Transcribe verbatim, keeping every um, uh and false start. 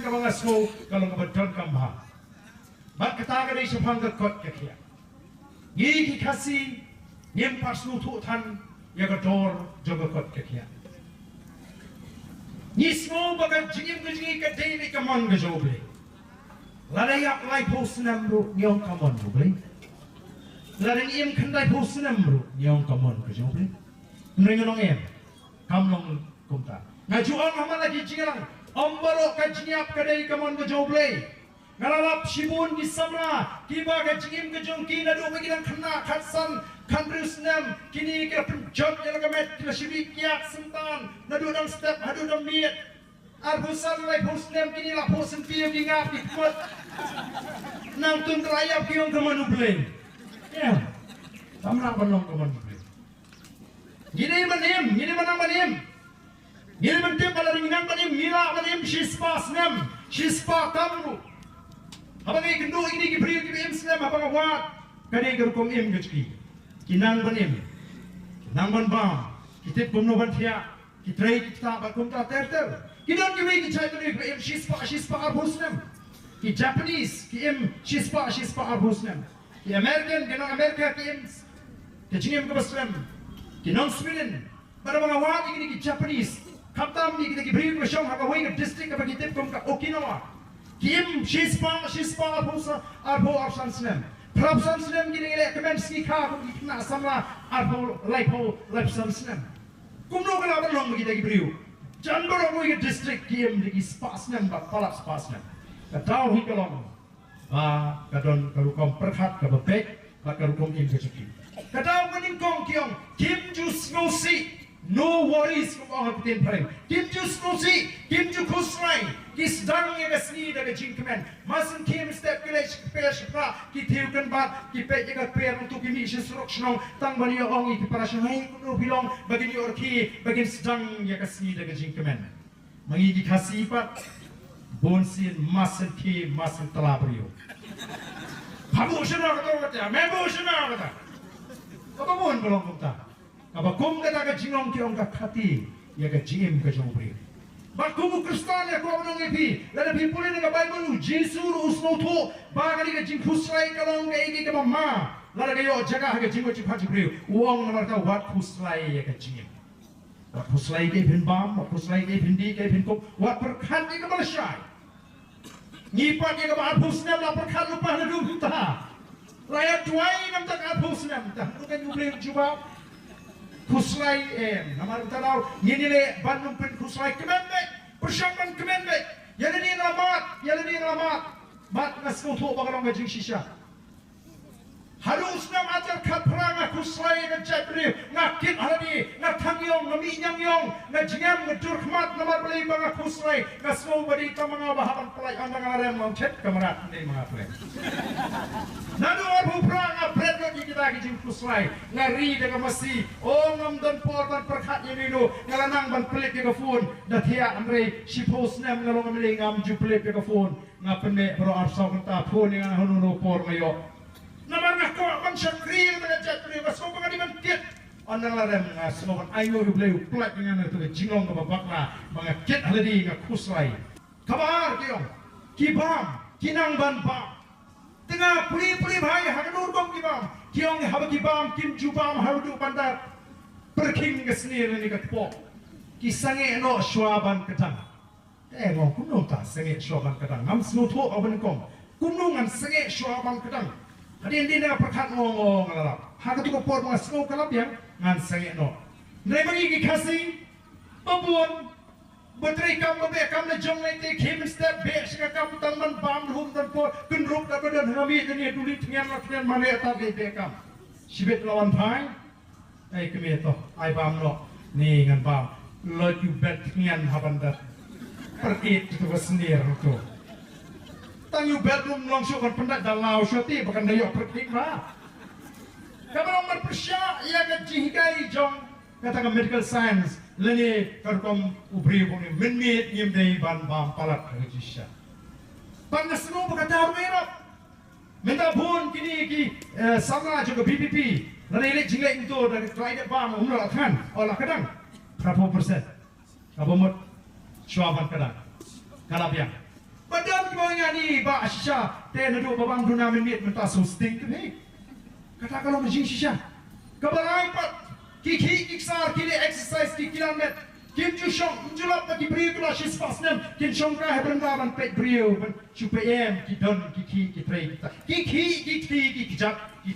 kaba nga sngew ka long kaba donkam bha. Bad kata ka dei shaphang ka kot ka khiah. Ngi ki Khasi ngim pat sngewthuh than ïa ka dor jong ka kot ka khiah. Ngi sngew ba ka jingim ka jong ngi ka dei beit ka mon ka jong U Blei. Lada ïap laiphew snem ruh ngi ong ka mon U Blei. Lada ngi im khyndaiphew snem ruh ngi ong ka mon ka jong U Blei. Hynrei ngan ong em, kam long kumta. Nga ju ong ha man la ki jingïalang, ym baroh ka jingïap ka dei ka mon ka jong U Blei. Nga la lap shibun ki samla kiba ka jingim ka jong ki naduh ba ki dang khynnah khatsan khathynriew snem, kine ki la pynjot ïa la ka met, ki la shim ïa ki ïa ka syntan naduh dang step haduh dang miet. Arphew san, laiphew snem kine la phuh sngewthuh ki ngap ki kut. Nangta ka la ïap ki ong ka mon U Blei. Ïa. Tam nang ban long ka mon U Blei. Ngi dei ban im, ngi dei ban nang ban im. Ngi dei ban tip ba lada ngi nang ban im, ngi lah ban im shispah snem, shispah tam ruh. Haba ngi kynduh ïa kine ki briew kiba im snem, haba nga wad, ka dei ka rukom im ka jong ki. Ki nang ban im, ki nang ban bam, ki tip kumno ban thiah, ki trei ki ktah bad kumta ter ter. Ki don kiwei ki jait briew kiba im shispah, shispah arphew snem. Ki Japanese ki im shispah, shispah arphew snem. Ki American, ki nong America ki im ka jingim kaba slem. Ki nong Sweden. Bad haba nga wad ïa kine ki Japanese, khamtam ïa kita ki briew kiba shong ha kawei ka district kaba ki tip kum ka Okinawa. Ki im shispah, shispah arphew san, arphew arphew san snem. Phra phew san snem ki dang ïaleh kmen sngi kha kum ki khynnah samla arphew, laiphew, laiphew san snem. Kumno ka lah ban long ba kita ki briew jan baroh kawei ka district ki im da ki spah snem bad palat spah snem? Ka daw hi ka long ba ka don ka rukom pyrkhat kaba beit bad ka rukom im ka jong ki. Ka daw ka nyngkong ki ong kim ju sngewsih, no worries, kum ong ha ka ktien phareng. Kim ju sngewsih, kim ju khuslai, ki sdang ïa ka sngi da ka jingkmen. Mar shu khie mynstep ki leit sha kper sha phra, ki thiew kynbat, ki peit ïa ka kper, nangta ki mih sha surok shnong tang ban ïa ong ïa ki para shnong, hei kumno phi long ba kin ïoh rkhie, ba kin sdang ïa ka sngi da ka jingkmen. Ma ngi ki Khasi pat bun sien mar shu khie mar shu tla briew. Habu shano kata kata, me bu shano kata. Kaba bun ka long kumta. Kaba kum kata ka jinglong ki ong ka khati ïa ka jingim ka jong u briew. Bad kum u Khristan ïa, ko ong ïa phi, lada phi pule na ka Baibl, u Jisu ruh u sngewthuh ba kane ka jingkhuslai ka long kaei kaei kaba ma. Lada ka ïoh jaka ha ka jingmut jingpyrkhat jong u briew, u ong namar kata wat khuslai ïa ka jingim. Wat khuslai kaei phin bam, wat khuslai kaei phin dih, kaei phin kup, wat pyrkhat ïa kaba lashai. Ngi pat ïa kaba arphew snem la pyrkhat lypa naduh mynta. La ïa duwai namar ka arphew snem, tang naduh kan U Blei u jubab. Khuslai em, namar mynta daw ngin ïaleh ban ym pynkhuslai, kmen beit, pyrshang ban kmen beit. Ïa lade la mad, ïa lade la mad. Bad nga sngewthuh ba ka long ka jingshisha. Haduh u snem arhajar khatphra nga khuslai ïa ka jaitbynriew, nga kit ha lade, nga thang ïong, nga mih ñiang ïong, nga jngem, nga dur khmat namar balei ba nga khuslai, nga sngew ba dei tang ma nga ba hap ban pynlait, ynda nga la rem nga ong chet ka mrad, dei ma nga pynlait. Naduh arphew phra nga bret lut ïa kita ki jingkhuslai, nga ri da ka masi, o ngam don por ban pyrkhat ïa uno uno, nga la nang ban pynlip ïa ka phone, da thiah hynrei shiphew snem nga long M L A ngam ju pynlip ïa ka phone. Nga pynmih baroh arphew saw kynta, phone ïa nga hano hano por nga ïoh. Namar nga kwah ban shakri ïa kata ka jaitbynriew, nga sngew ba nga dei ban kit. Ynda nga la rem nga sngew ban ainguh ïa U Blei u pynlait ïa nga na kata ka jinglong kaba bakla ba nga kit ha lade, nga khuslai. Kaba ar ki ong, ki bam, ki nang ban bam. Te nga pule pule bha ïa ha kano rukom ki bam. Ki ong haba ki bam kim ju bam haduh ban da pyrkhing ka snier ne ka kpoh. Ki sangeh noh shuwa ban kdang. Te nga ong kumno ta sangeh shuwa ban kdang, ngam sngewthuh ïa kaba nyngkong. Kumno ngan sangeh shuwa ban kdang? Hadien dien nga pyrkhat, nga ong, nga la lap. Ha katu ka por ba nga sngew ka la biang ngan sangeh noh. Hynrei ma ngi ki Khasi ba bun ba trei kam ba beh kam la jong lei te khie mynstep beh sha ka kam tang ban bam lhum tang por kynrup da ba don ha nga mih da ne duli tngen la tngen ma ne ta beh beh kam. Shibit la wan phai. Ai kmie to, ai bam noh. Ni ngan bam. Leit ïoh bet tngen ha ban da pyrkhat tu ka snier tu. Tang ïoh bet lum long shuh kan pyndait da law shuh te ba kan da ïoh pyrkhat ba. Kaba long ban pyrshah ïa ka jinghikai jong kata ka medical science lane ka rukom u briew u ne mynmiet ngim dei ban bam palat ha ka jingshisha. Ban nga sngew ba kata ruh ïarap. Mynta bun kine ki, eh, samla jong ka V P P lada ïaleh jingleh ngi to da ka khlaiñ dep bam, um, la thngan, o la kdang. Phra phew percent. Kaba mut shuwa ban kdang ka la biang. Ba don kiba ong ïa ngi ba shisha te naduh ba bang duna mynmiet mynta shu sting te hi. Kata ka long ka jingshisha. Kaba lai pat, ki khih ki ksar ki leh exercise, ki kylla met, kim ju shong, kim ju lap ba ki briew kiba la shispah snem kin shong kai ha bynta ban peit briew, ban shu peit em, ki don ki khih ki trei kita. Ki khih ki kti ki kjat ki